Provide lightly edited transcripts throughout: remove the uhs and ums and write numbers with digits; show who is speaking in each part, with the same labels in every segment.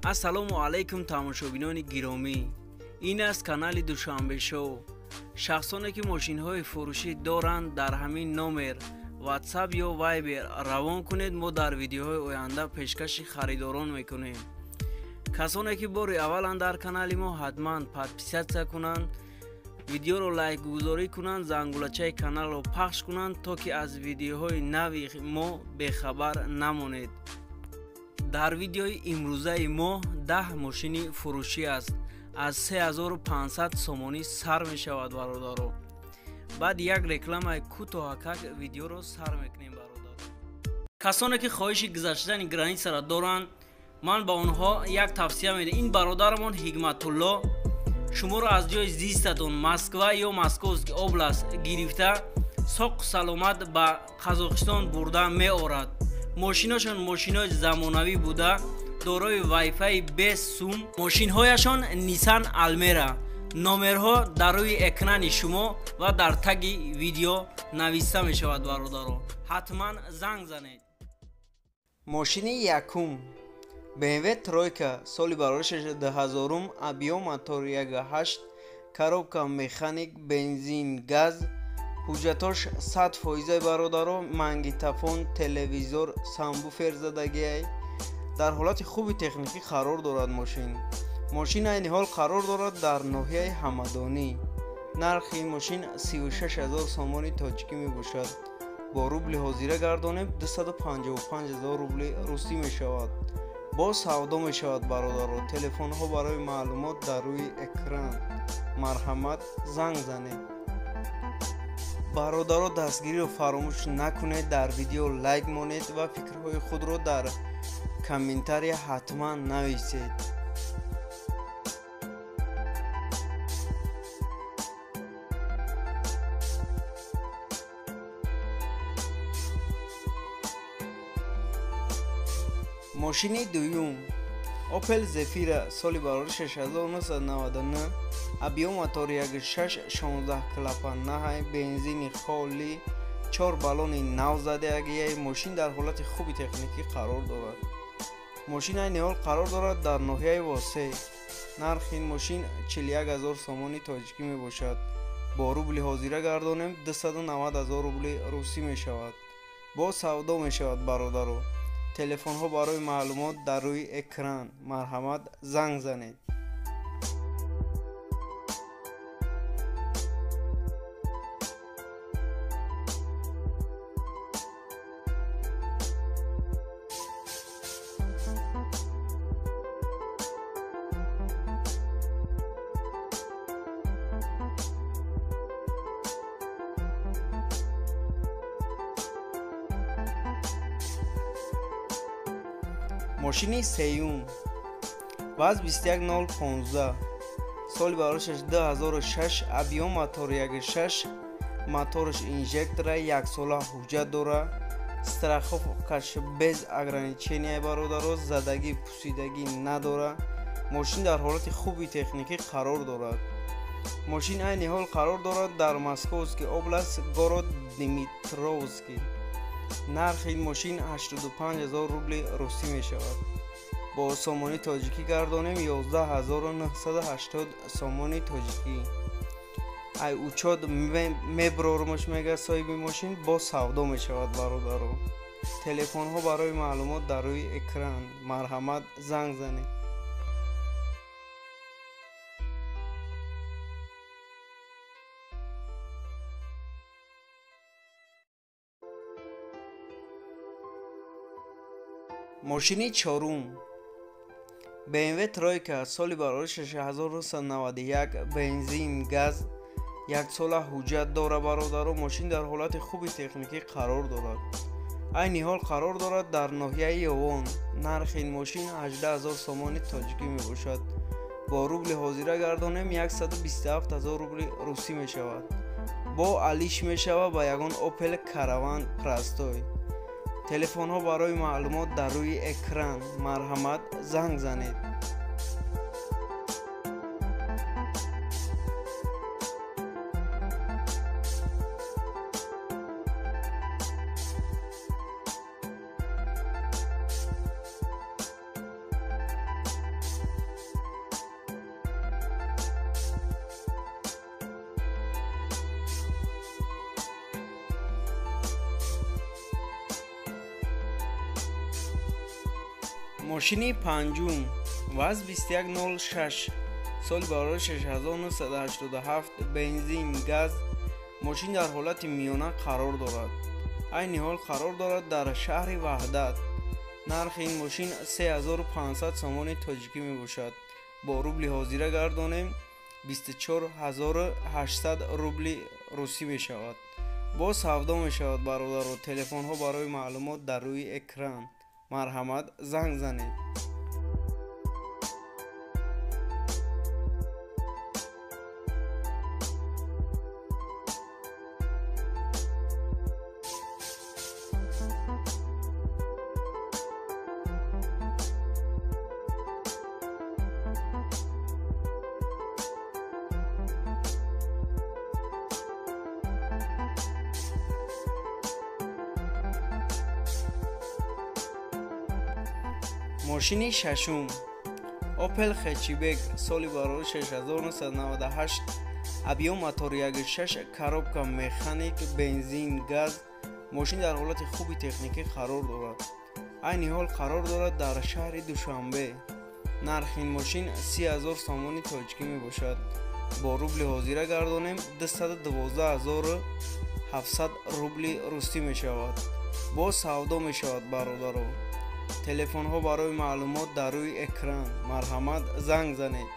Speaker 1: Ассалому алайкум тамошобинони гиромӣ. Ин аст канали Душанбе Шоу. Шахсоне ки мошинҳои фурӯшӣ доранд, дар ҳамин номер WhatsApp ё Viber равон кунед, мо дар видеоҳои оянда пешкаши харидорон мекунем. Касоне ки бори авваланд дар канали мо, ҳатман подписаться кунанд, видеоро лайкгузорӣ кунанд, зангулачаи каналро пахш кунанд, то ки аз видеоҳои нави мо бехабар намонед. Дар видеои имрӯзаи мо 10 мошини фурӯшӣ аст. Аз 3500 сомонӣ сар мешавад, бародаро. Баъд як рекламаи кӯтоҳакак видеоро сар мекунем, бародаро. Касоне ки хоҳиши гузаштани границаро доранд, ман ба онҳо як тавсия медиҳам. Ин бародарамон Ҳикматулло шуморо аз ҷои зистатон Москва ё Московский область гирифта, соқу саломат ба Қазоқистон бурда меорад. Мошиношон мошинои замонавӣ буда, дорои вайфаи без сум. Мошинҳояшон Nissan Almera. Номерҳо дар рӯи экрани шумо ва дар таги видео нависта мешавад, бародаро. Ҳатман занг занед.
Speaker 2: Мошини якум BMW тройка, соли бароришаш 2000, объём мотор 1.8, коробка механик, бензин, газ, ҳуҷҷатош 100%, бародаро, магнитофон, телевизор, сабвуфер задагиай. Дар ҳолати хуби техникӣ қарор дорад мошин. Мошин айни ҳол қарор дорад дар ноҳияи Ҳамадонӣ. Нархи ин мошин 36 000 сомони тоҷикӣ мебошад. Бо рубли ҳозира гардонем, 255 000 рубли русӣ мешавад. Боз савдо мешавад, бародаро. Телефонҳо барои маълумот дар рӯи экран. Марҳамат, занг занед. Бародаро, дастгириро фаромӯш накунед, дар видео лайк монед ва фикрҳои худро дар комментария ҳатман нависед. Мошини дуюм Opel Zafira, соли бароришаш 1999, объём мотор 1.6, 16 клапан наҳай, бензини холӣ, чор баллони нав задагияй. Мошин дар ҳолати хуби техникӣ қарор дорад. Мошин айни ҳол қарор дорад дар ноҳияи Восе. Нархи ин мошин 41 000 сомони тоҷикӣ мебошад. Бо рубли ҳозира гардонем, 290 000 рубли русӣ мешавад. Боз савдо мешавад, бародаро. Телефонҳо барои маълумот дар рӯи экран. Марҳамат, занг занед. Мошини сеюм ВАЗ 21015, соли бароришаш 2006, объём мотор 1.6, мотораш инжектора, яксола ҳуҷҷат дора, страховкаш без ограничения, бародаро, задагӣ пусидагӣ надора. Мошин дар ҳолати хуби техникӣ қарор дорад. Мошин айни ҳол қарор дорад дар Московский область, город Дмитровский. Нархи ин мошин 85 000 рубли русӣ мешавад. Бо сомони тоҷикӣ гардонем, 11 980 сомони тоҷикӣ. Ай учёт мебрормаш, мега соҳиби мошин. Боз савдо мешавад, бародаро. Телефонҳо барои маълумот дар рӯи экран. Марҳамат, занг занед. Мошини чорум BMW тройка, соли бароришаш 1991, бензин, газ, яксола ҳуҷҷат дора, бародаро. Мошин дар ҳолати хуби техникӣ қарор дорад. Айни ҳол қарор дорад дар ноҳияи Ёвон. Нархи ин мошин 18 000 сомони тоҷикӣ мебошад. Бо рубли ҳозира гардонем, 127 000 рубли русӣ мешавад. Бо алиш мешавад ба ягон Opel Caravan простой. Телефонҳо барои маълумот дар рӯи экран. Марҳамат, занг занед. Мошини панҷум ВАЗ 2106, соли барориш 1987, бензин, газ. Мошин дар ҳолати миёна қарор дорад. Айни ҳол қарор дорад дар шаҳри Ваҳдат. Нархи ин мошин 3500 сомони тоҷикӣ мебошад. Бо рубли ҳозира гардонем 24800 рубли русӣ мешавад. Боз савдо мешавад бародаро. Телефонҳо барои маълумот дар рӯи экран. Марҳамат, занг занед. Мошини шашум Opel Hatchback, соли барори 1998, объем мотор 1.6, коробка механик, бензин, газ. Мошин дар ҳолати хуби техникӣ қарор дорад. Айни ҳол қарор дорад дар шаҳри Душанбе. Нархи ин мошин 30 000 сомони тоҷикӣ мебошад. Бо рубли ҳозира гардонем 212700 рубли русӣ мешавад. Боз савдо мешавад бародаро. Телефонҳо барои маълумот дар рӯи экран. Марҳамат, занг занед.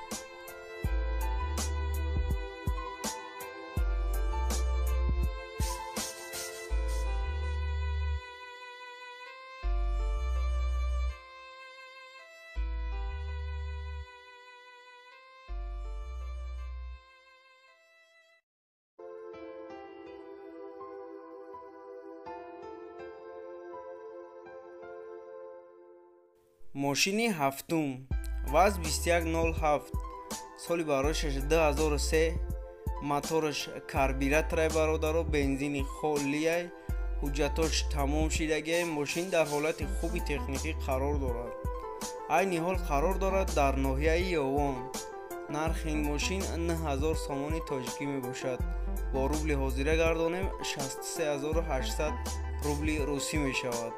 Speaker 2: Мошини ҳафтум ВАЗ 2107, соли бароришаш 2003, мотораш карбюраторай бародаро, бензини холиай, ҳуҷҷатош тамом шидагиай. Мошин дар ҳолати хуби техникӣ қарор дорад. Айни ҳол қарор дорад дар ноҳияи Ёвон. Нархи ин мошин 9000 сомони тоҷикӣ мебошад. Бо рубли ҳозира гардонем 63800 рубли русӣ мешавад.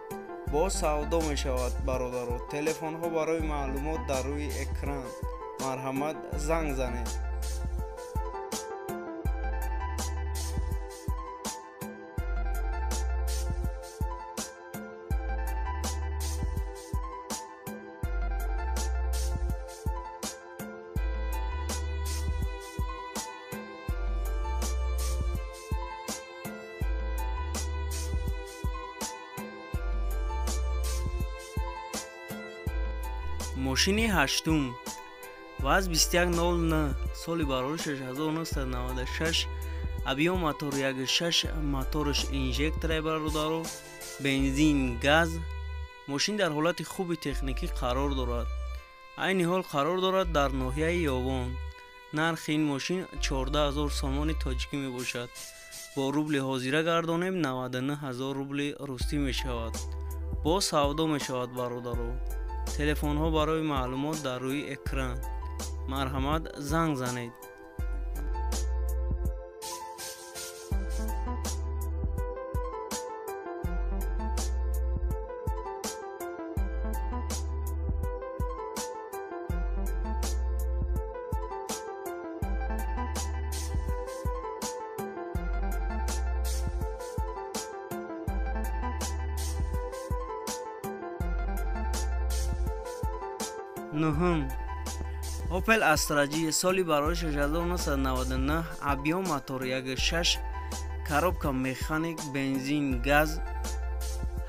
Speaker 2: Боз савдо мешавад бародаро. Телефонҳо барои маълумот дар рӯи экран. Марҳамат, занг занед. Мошини ҳаштум ВАЗ 2109, соли бароришаш 1996, объем мотор 1.6, мотораш инжекторай бародаро, бензин, газ. Мошин дар ҳолати хуби техникӣ қарор дорад. Айни ҳол қарор дорад дар ноҳияи Ёвон. Нархи ин мошин 14000 сомони тоҷикӣ мебошад. Бо рубли ҳозира гардонем 99000 рубли русӣ мешавад. Боз савдо мешавад бародаро. Телефонҳо барои маълумот дар рӯи экран. Марҳамат, занг занед. Нуҳум Opel Astra G, соли барориш 1999, объем мотор 1.6, коробка механик, бензин, газ.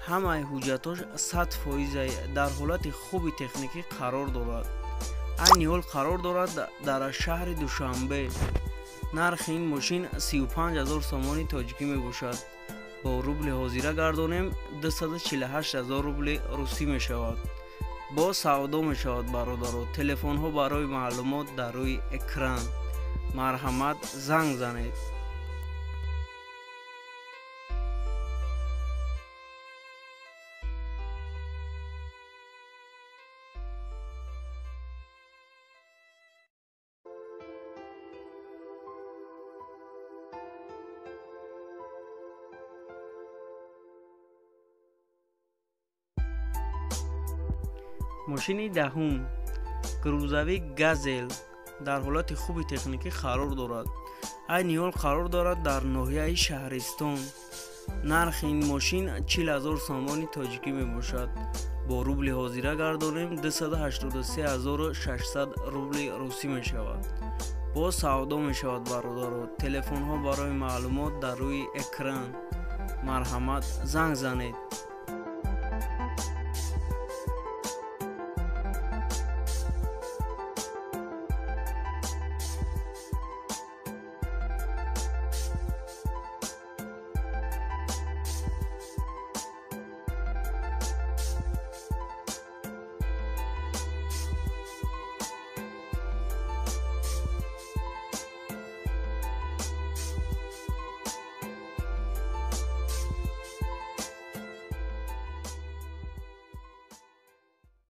Speaker 2: Ҳамаи ҳуҷҷатош 100% дар ҳолати хуби техникӣ қарор дорад. Айни ҳол қарор дорад дар шаҳри Душанбе. Нархи ин мошин 35000 сомони тоҷикӣ мебошад. Бо рубли ҳозира гардонем 248000 рубли русӣ мешавад. Боз савдо мешавад бародаро. Телефонҳо барои маълумот дар рӯи экран. Марҳамат, занг занед.
Speaker 1: Мошини даҳум, грузовик «Газел» дар ҳолати хуби техникӣ қарор дорад. Айни ҳол қарор дорад дар ноҳияи Шаҳристон. Нархи ин мошин 40 000 сомони тоҷикӣ мебошад. Бо рубли ҳозира гардонем, 283 600 рубли русӣ мешавад. Боз савдо мешавад, бародаро. Телефонҳо барои маълумот дар рӯи экран, марҳамат, занг занед.